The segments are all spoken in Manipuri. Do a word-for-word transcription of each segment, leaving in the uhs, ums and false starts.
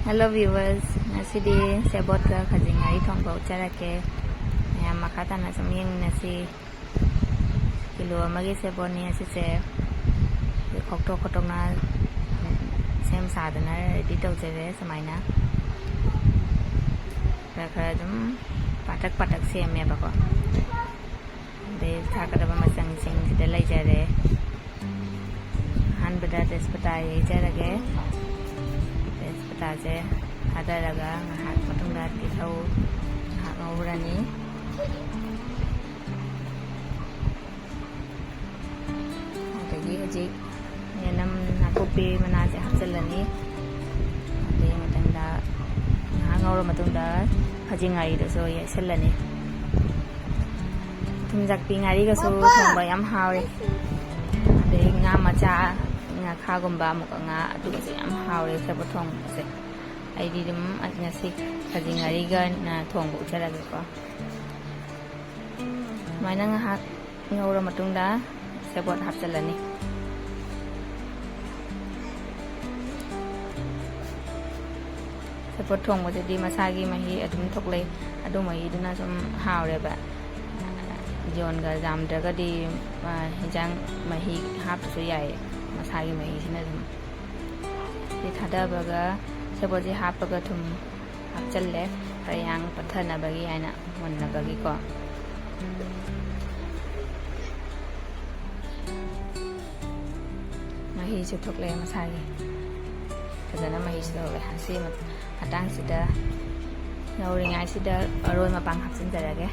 Hello viewers, ꯉꯁꯤꯗꯤ ꯁꯦꯕꯣꯠꯀ ꯈꯥꯖꯤꯡ ꯉꯥꯔꯤ ꯊꯣꯡꯕ ꯎꯠꯆꯔꯛꯀꯦ꯫ ꯃꯌꯥꯝ ꯃꯈꯥ ꯇꯥꯅ ꯁꯨꯝ ꯌꯦꯡꯃꯤꯟꯅꯁꯤ꯫ ꯀꯤꯂꯣ ꯑꯃꯒꯤ ꯁꯦꯕꯣꯠꯅꯤ ꯑꯁꯤꯁꯦ꯫ ꯑꯩꯈꯣꯏ ꯈꯣꯛꯇꯣꯛ ꯈꯣꯠꯇꯣꯛꯅ ꯁꯦꯝ ꯁꯥꯗꯅ ꯔꯦꯗꯤ ꯇꯧꯖꯔꯦ ꯁꯨꯃꯥꯏꯅ꯫ ꯈꯔ ꯈꯔ ꯑꯗꯨꯝ ꯄꯥꯇꯛ ꯄꯥꯇꯛ ꯁꯦꯝꯃꯦꯕꯀꯣ꯫ ꯑꯗꯩ ꯊꯥꯛꯀꯗꯕ ꯃꯆꯪꯁꯤꯡꯁꯤꯗ ꯂꯩꯖꯔꯦ꯫ ꯑꯍꯥꯟꯕꯗ ꯇꯦꯖꯄꯇꯥ ꯌꯩꯖꯔꯒꯦ꯫ ꯇꯦꯖꯄꯇꯥꯁꯦ ꯊꯥꯗꯔꯒ ꯉꯥꯏꯍꯥꯛ ꯃꯇꯨꯡꯗ ꯇꯤꯜꯍꯧ ꯉꯥꯏꯍꯥꯛ ꯉꯧꯔꯅꯤ꯫ ꯑꯗꯒꯤ ꯍꯧꯖꯤꯛ ꯌꯦꯅꯝ ꯅꯥꯀꯨꯞꯄꯤ ꯃꯅꯥꯁꯦ ꯍꯥꯞꯆꯤꯜꯂꯅꯤ꯫ ꯑꯗꯨꯒꯤ ꯃꯊꯪꯗ ꯉꯥꯏꯍꯥꯛ ꯉꯧꯔ ꯃꯇꯨꯡꯗ ꯈꯥꯖꯤꯡ ꯉꯥꯔꯤꯗꯨꯁꯨ ꯌꯩꯁꯜꯂꯅꯤ꯫ ꯊꯨꯝꯖꯥꯛꯄꯤ ꯉꯥꯔꯤꯒꯁꯨ ꯊꯣꯡꯕ ꯌꯥꯝ ꯍꯥꯎꯋꯦ꯫ ꯑꯗꯩ ꯉꯥ ꯃꯆꯥ, ꯉꯥꯈꯥꯒꯨꯝꯕ, ꯑꯃꯨꯛꯀ ꯉꯥ, ꯑꯗꯨꯒꯁꯨ ꯌꯥꯝ ꯍꯥꯎꯋꯦ ꯁꯦꯕꯣꯠ ꯊꯣꯡꯕꯁꯦ꯫ ꯑꯩꯗꯤ ꯑꯗꯨꯝ ꯉꯁꯤ ꯈꯥꯖꯤꯡ ꯉꯥꯔꯤꯒ ꯊꯣꯡꯕ ꯎꯠꯆꯔꯒꯦꯀꯣ꯫ ꯁꯨꯃꯥꯏꯅ ꯉꯥꯏꯍꯥꯛ ꯉꯧꯔ ꯃꯇꯨꯡꯗ ꯁꯦꯕꯣꯠ ꯍꯥꯞꯆꯤꯜꯂꯅꯤ꯫ ꯁꯦꯕꯣꯠ ꯊꯣꯡꯕꯁꯤꯗꯤ ꯃꯁꯥꯒꯤ ꯃꯍꯤ ꯑꯗꯨꯝ ꯊꯣꯛꯂꯛꯏ, ꯑꯗꯨ ꯃꯍꯤꯗꯨꯅ ꯁꯨꯝ ꯍꯥꯎꯔꯦꯕ꯫ ꯌꯣꯟꯒ ꯌꯥꯝꯗ꯭ꯔꯒꯗꯤ, ꯑ, ꯍꯤꯟꯖꯥꯡ ꯃꯍꯤ ꯍꯥꯞꯄꯁꯨ ꯌꯥꯏ, ꯃꯁꯥꯒꯤ ꯃꯍꯤꯁꯤꯅ ꯑꯗꯨꯝ꯫ ꯁꯤ ꯊꯥꯗꯕꯒ ꯁꯦꯕꯣꯠꯁꯤ ꯍꯥꯞꯄꯒ ꯊꯨꯝ ꯍꯥꯞꯆꯜꯂꯦ, ꯈꯔ ꯌꯥꯡ ꯄꯠꯊꯅꯕꯒꯤ ꯍꯥꯏꯅ, ꯃꯨꯟꯅꯕꯒꯤꯀꯣ꯫ ꯃꯍꯤꯁꯨ ꯊꯣꯛꯂꯛꯑꯦ ꯃꯁꯥꯒꯤ, ꯐꯖꯅ ꯃꯍꯤꯁꯨ ꯊꯣꯛꯂꯛꯑꯦ꯫ ꯑꯁꯤ ꯃꯇꯥꯡꯁꯤꯗ ꯉꯧꯔꯤꯉꯩꯁꯤꯗ ꯃꯔꯣꯏ ꯃꯄꯥꯡ ꯍꯥꯞꯆꯤꯟꯖꯔꯒꯦ꯫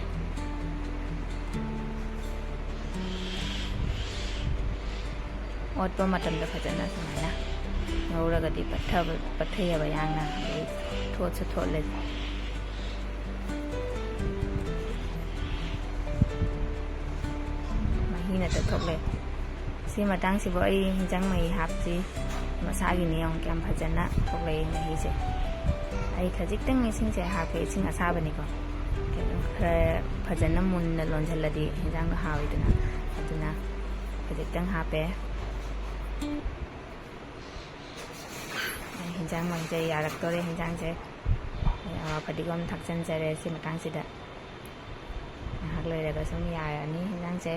ꯑꯣꯠꯄ ꯃꯇꯝꯗ ꯐꯖꯅ ꯁꯨꯃꯥꯏꯅ ꯉꯧꯔꯒꯗꯤ ꯄꯠꯊꯕ, ꯄꯠꯊꯩꯑꯕ ꯌꯥꯡꯅ, ꯑꯗꯩ ꯊꯣꯠꯁꯨ ꯊꯣꯠꯂꯦ꯫ ꯃꯍꯤꯅ ꯇꯧꯊꯣꯛꯂꯦ꯫ ꯁꯤ ꯃꯇꯥꯡꯁꯤꯕꯨ ꯑꯩ ꯍꯤꯟꯖꯥꯡ ꯃꯍꯤ ꯍꯥꯞꯇ꯭ꯔꯤ꯫ ꯃꯁꯥꯒꯤꯅꯤ, ꯌꯦꯡꯉꯨ ꯀꯌꯥꯝ ꯐꯖꯅ ꯊꯣꯛꯂꯛꯑꯦ ꯃꯍꯤꯁꯦ꯫ ꯑꯩ ꯈꯖꯤꯛꯇꯪ ꯏꯁꯤꯡꯁꯦ ꯍꯥꯞꯄꯦ, ꯏꯁꯤꯡ ꯑꯁꯥꯕꯅꯤꯀꯣ꯫ ꯈꯔ ꯐꯖꯅ ꯃꯨꯟꯅ ꯂꯣꯟꯁꯤꯜꯂꯗꯤ ꯍꯤꯟꯖꯥꯡꯗꯣ ꯍꯥꯎꯋꯤꯗꯅ꯫ ꯑꯗꯨꯅ ꯈꯖꯤꯛꯇꯪ ꯍꯥꯞꯄꯦ꯫ ꯍꯤꯟꯖꯥꯡ ꯃꯩꯁꯦ ꯌꯥꯔꯛꯇꯣꯔꯦ꯫ ꯍꯤꯟꯖꯥꯡꯁꯦ, ꯑ, ꯐꯗꯤꯒꯣꯝ ꯊꯥꯛꯆꯟꯖꯔꯦ ꯁꯤ ꯃꯇꯥꯡꯁꯤꯗ꯫ ꯉꯥꯏꯍꯥꯛ ꯂꯩꯔꯒ ꯁꯨꯝ ꯌꯥꯔꯅꯤ ꯍꯤꯟꯖꯥꯡꯁꯦ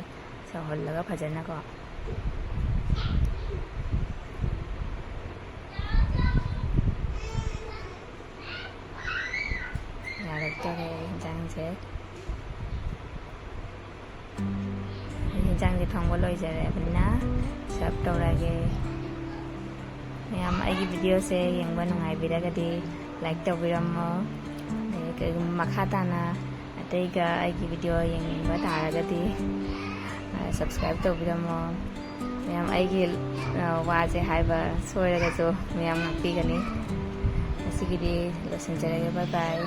ꯁꯧꯍꯜꯂꯒ ꯐꯖꯅꯀꯣ꯫ ꯌꯥꯔꯛꯇꯣꯔꯦ ꯍꯤꯟꯖꯥꯡꯁꯦ꯫ ꯍꯤꯟꯖꯥꯡꯁꯦ ꯊꯣꯡꯕ ꯂꯣꯏꯖꯔꯕꯅꯤꯅ serve ꯇꯧꯔꯒꯦ꯫ ꯃꯌꯥꯝ ꯑꯩꯒꯤ videoꯁꯦ ꯌꯦꯡꯕ ꯅꯨꯡꯉꯥꯏꯕꯤꯔꯒꯗꯤ like ꯇꯧꯕꯤꯔꯝꯃꯣ꯫ ꯑꯗꯩ ꯀꯩꯒꯨꯝꯕ ꯃꯈꯥ ꯇꯥꯅ ꯑꯇꯩꯒ ꯑꯩꯒꯤ video ꯌꯦꯡꯅꯤꯡꯕ ꯇꯥꯔꯒꯗꯤ, ꯑ, subscribe ꯇꯧꯕꯤꯔꯝꯃꯣ꯫ ꯃꯌꯥꯝ ꯑꯩꯒꯤ, ꯑ, ꯋꯥꯁꯦ ꯍꯥꯏꯕ ꯁꯣꯏꯔꯒꯁꯨ ꯃꯌꯥꯝ ꯉꯥꯛꯄꯤꯒꯅꯤ꯫ ꯉꯁꯤꯒꯤꯗꯤ ꯂꯣꯏꯁꯤꯟꯖꯔꯒꯦ꯫ Bye bye꯫